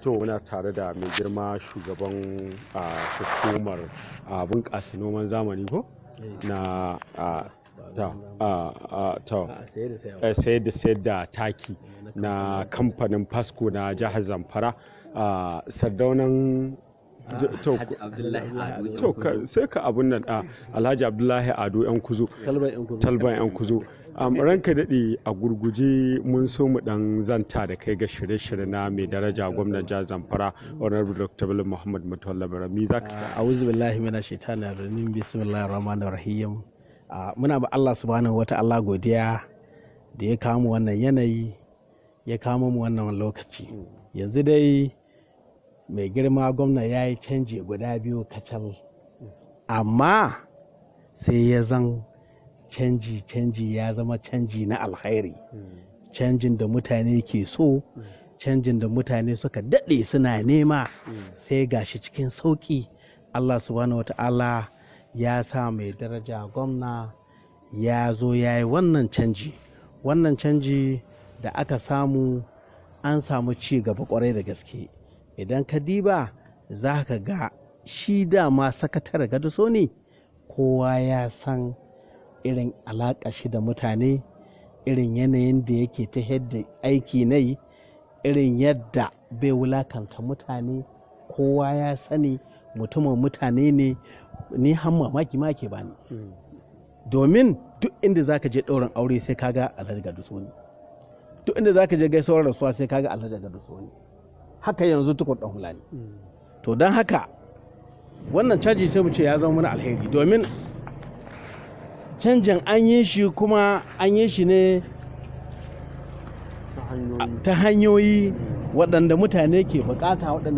To, muna tare da mai girma shugaban hukumar bunƙasa noman zamani ko na ta ta sayar da sayar da taki na kamfanin Fasco na jihar Zamfara, Sardaunan to to sai ka abun nan, Alhaji Abdullahi Ado Yan Kuzo, Talban Yan Kuzo. Ranka daɗe, a gurguje mun so mu ɗan zanta da kai ga shirye-shirye na mai daraja gwamnan jihar Zamfara, Honorable Dr. Bello Muhammad Matawalle. Mi za ka A'udhu billahi minash shaitanir rajim. Bismillahir rahmanir rahim. Muna ba Allah subhanahu wata'ala godiya da ya kawo mu wannan yanayi, ya kawo mu wannan lokaci. Yanzu dai mai girma gwamna ya yi canji guda biyu kacal, amma sai ya zan canji canji ya zama canji na alkhairi, canjin da mutane ke so, canjin da mutane suka daɗe suna nema. Sai gashi cikin sauƙi Allah subhanahu wata'ala ya sa mai daraja gwamna ya zo ya yi wannan canji. Wannan canji da aka samu, an samu ci gaba kwarai da gaske. Idan ka diba za ka ga shi dama Sakatare Gado ne, kowa ya san irin alaƙa shi da mutane, irin yanayin da yake ta yadda aiki na yi, irin yadda bai wulakanta mutane. Kowa ya sani mutumin mutane ne. Ni har mamaki ma ke bani, domin duk inda zaka je ɗaurin aure sai kaga Alhaji Gado ne, duk inda zaka je gaisuwar rasuwa sai kaga Alhaji Gado ne. Haka yanzu Tukur Dan Hulani. To, don haka wannan canji sai mu ce ya zama mana alheri, domin canjin an yi shi kuma an yi shi ne ta hanyoyi waɗanda mutane ke bukata, waɗanda